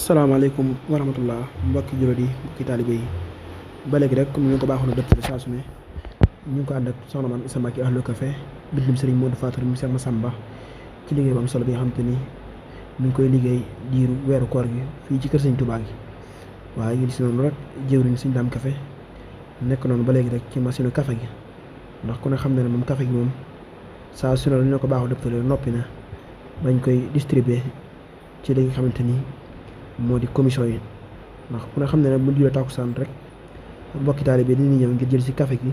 asalaamaaleykum wa rahmatullah mbokki juróom yi mbokki taalibe yi ba léegi rek comme ni ñu ko baaxoon a dëppale saa su ne ñu ngi ko ànd ak soxna maam Issa Mbacké Ahlu Café bindum Serigne Modou Fatou mu Cheikh Massamba ci liggéey bu am solo bi nga xam te ni ñu ngi koy liggéey diiru weeru koor gi fii ci kër Serigne Touba gi waaye ñu gis noonu rek jëwriñ Serigne Dame Café nekk noonu ba léegi rek ci machine café gi ndax ku ne xam ne ne moom café gi moom saa su ne ñu ko baaxoo dëppale noppi na bañ koy distribuer ci li nga xamante ni moo di commission yi ndax ku ne xam ne ne bu julee takkusaan rek mbokki taalibe bi dañuy ñëw ngir jël si café gi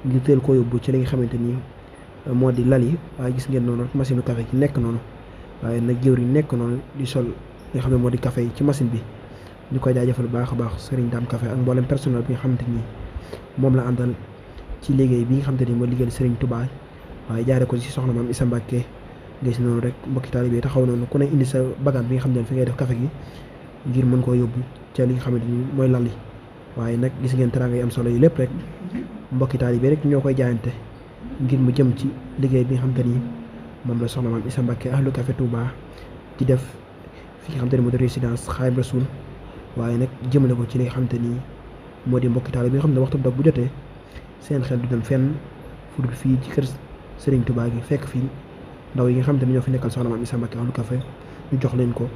ngir teel koo yóbbu ci li nga xamante ni moo di lal yi waaye gis ngeen noonu rek machine café gi nekk noonu waaye nag jëwriñ nekk noonu di sol li nga xam ne moo di café yi ci machine bi ñu koy jaajëfal bu baax a baax Serigne Dame Café ak mboolem personnel bi nga xamante ni moom la àndal ci liggéey bi nga xamante ni moo liggéeyal Serigne Touba waaye jaare ko ci soxna maam Issa Mbacké gis noonu rek mbokki taalibe bi taxaw noonu ku ne indi sa bagaan bi nga xam ne fi ngay def café gi ngir mën koo yóbbu ca li nga xamante ni mooy lal yi waaye nag gis ngeen teraanga yi am solo yi lépp rek mbokki taalibe rek ñoo koy jaayante ngir mu jëm ci liggéey bi nga xamante ni moom la soxna maam Issa Mbacké Ahlu Café Touba di def fi nga xamante ni moo di résidence Xaadimu Rasuul waaye nag jëmale ko ci li nga xamante ni moo di mbokki taalibe bi nga xam ne waxtu dog bu jotee seen xel du dem fenn fu dul fii ci kër Serigne Touba gi fekk fii ndaw yi nga xamante ni ñoo fi nekkal soxna maam Issa Mbacké Ahlu Café ñu jox leen ko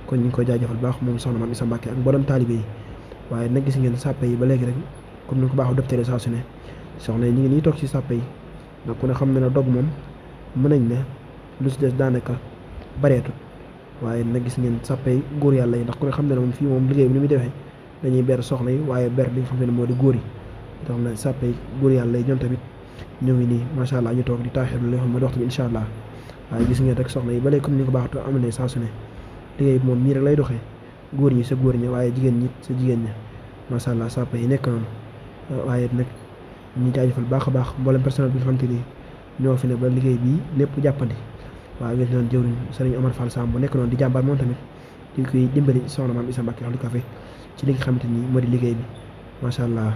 kon ñu ngi koy jaajëfal baax moom soxna maam Issa Mbacké ak mboolem taalibe yi waaye nag gis ngeen sàppe yi ba léegi rek comme ni ko baaxu dëptale saa su ne soxna yi ñu ngi nii toog ci sàppe yi ndax ku ne xam ne ne dog moom mën nañ ne lu si des daanaka bareetu waaye nag gis ngeen sàppe yi góor yàlla yi ndax ku ne xam ne ne moom fii moom liggéey bi ni muy defee dañuy ber soxna yi waaye ber li nga xam ne moo di góor yi tax na sàppe yi góor yàlla yi ñoom tamit ñu ngi nii macha allah ñu toog di taaxirlu li nga xam ne moo di waxtu bi incha allah waaye gis ngeen rek soxna yi ba léegi comme ni ko baaxu amalee saa su ne liggéey bi moom nii rek lay doxee góor ñi sa góor ña waaye jigéen ñi sa jigéen ña macha allah sàppe yi nekk noonu waaye nag ñu jaajëfal baax a baax mboolem personnel bi nga xamante ni ñoo fi ne ba liggéey bii lépp jàppandi waaye ngeen doon jëwriñ Serigne Omar Fall Samb bu nekk noonu di jàmbaar moom tamit di koy dimbali soxna maam Issa Mbacké Ahlu Café ci li nga xamante ni moo di liggéey bi macha allah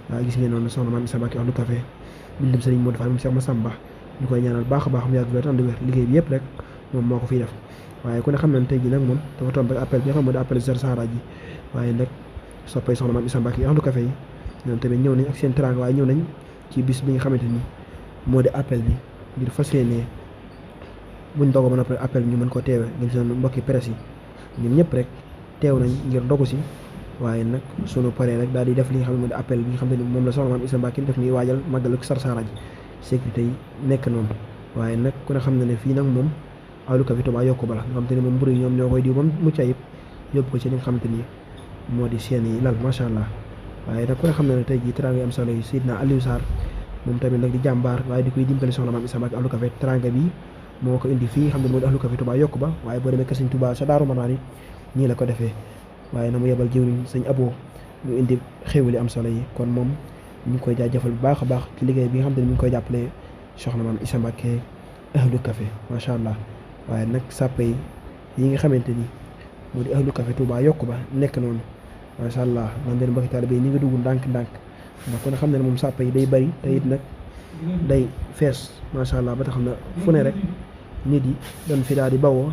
waaye gis ngeen noonu soxna maam Issa Mbacké Ahlu Café bindum Serigne Modou Fall mu Cheikh Massamba ñu koy ñaanal baax a baax mu yàgg loolu ànd wér liggéey bi yëpp rek moom moo ko fiy def waaye ku ne xam nañ tey ji nag moom dafa tombé appel bi nga xam moo di appel Sarsara ji waaye nag soppay soxna maam Issa Mbacké Ahlu Café yi ñoom tamit ñëw nañ ak seen teraanga waaye ñëw nañ ci bis bi nga xamante ni moo di appel bi ngir fas yéene buñ dogo mën a appel ñu mën koo teewe ngir seen mbokki presse yi ñun ñëpp rek teew nañ ngir dogu si waaye nag sunu paree rek daal di def li nga xam ne moo di appel bi nga xamante ni moom la soxna maam Issa Mbacké def ñuy waajal màggal ak Sarsara ji sécurité yi nekk noonu waaye nag ku ne xam ne ne fii nag moom Ahlu Café Touba yokku bala nga xamante ni moom mburu yi ñoom ñoo koy diw moom mucc ayib yóbbu ko ci li nga xamante ni moo di seen yi lal macha allah waaye nag ku ne xam ne ne tey jii teraanga yi am solo yi Seydina Aliou Sarr moom tamit nag di jàmbaar waaye di koy dimbali soxna maam Issa Mbacké Ahlu Café teraanga bi moo ko indi fii xam ne moo di Ahlu Café Touba yokku ba waaye boo demee kër Sëñ Touba sa Daaru Manaan it ñii la ko defee waaye na mu yebal jëwriñ sëñ Abo ñu indi xéwali am solo yi kon moom ñu ngi koy jaajëfal bu baax a baax ci liggéey bi nga xam ne mi ngi koy jàppale soxna maam Issa Mbacké Ahlu Café macha allah waaye nag sàppe yi nga xamante ni moo di Ahlu Café Touba yokku ba nekk noonu macha allah man de mbokki taalibe yi ñu ngi dugg ndànk-ndànk ndax kon xam ne ne moom sàppe yi day bari te it nag day fees macha allah ba tax na fu ne rek nit yi dañ fi daal di bawoo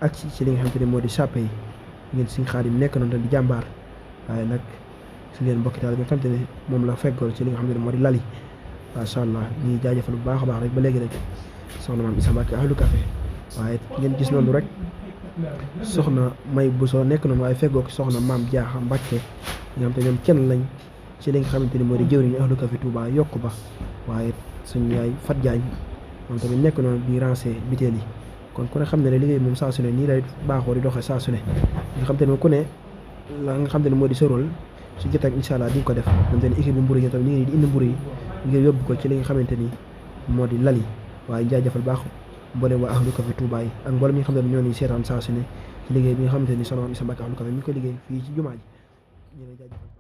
ak ci li nga xamante ni moo di sàppe yi ngeen Sëñ Xaadim nekk noonu te di jàmbaar waaye nag si ngeen mbokki taalibe bi nga xamante ne moom la feggool ci li nga xamante ne moo di lali macha allah ñuy jaajëfal bu baax a baax rek ba léegi rek soxna maam Issa Mbacké Ahlu Café waaye ngeen gis noonu rek soxna May Bousso nekk noonu waaye feggoog soxna maam Jaaxa Mbacké nga xam te ñoom kenn lañ ci li nga xamante ni moo di jëwriñu Ahlu Café Touba yokku ba waaye suñu yaay Fat Jaañ moom tamit nekk noonu di rancé biteel yi kon ku ne xam ne ne liggéey moom saa su ne nii lay baaxoo di doxee saa su ne nga xam te ne ku ne la nga xam te ne moo di sorol su jot ak incha allah di nga ko def moom tamit équipe bu mburu yi tamit ñu ngi di indi mburu yi ngir yóbbu ko ci li nga xamante ni moo di lal yi waaye jaajëfal baax mboolem waa Ahlu Café Touba yi ak mboolem ñi nga xam ne ñoo ni seetaan saa su ne ci liggéey bi nga xamante ni soxna maam Issa Mbacké Ahlu Café mi ngi ko liggéey fii ci jumaa ji ñu ngi jaajëfal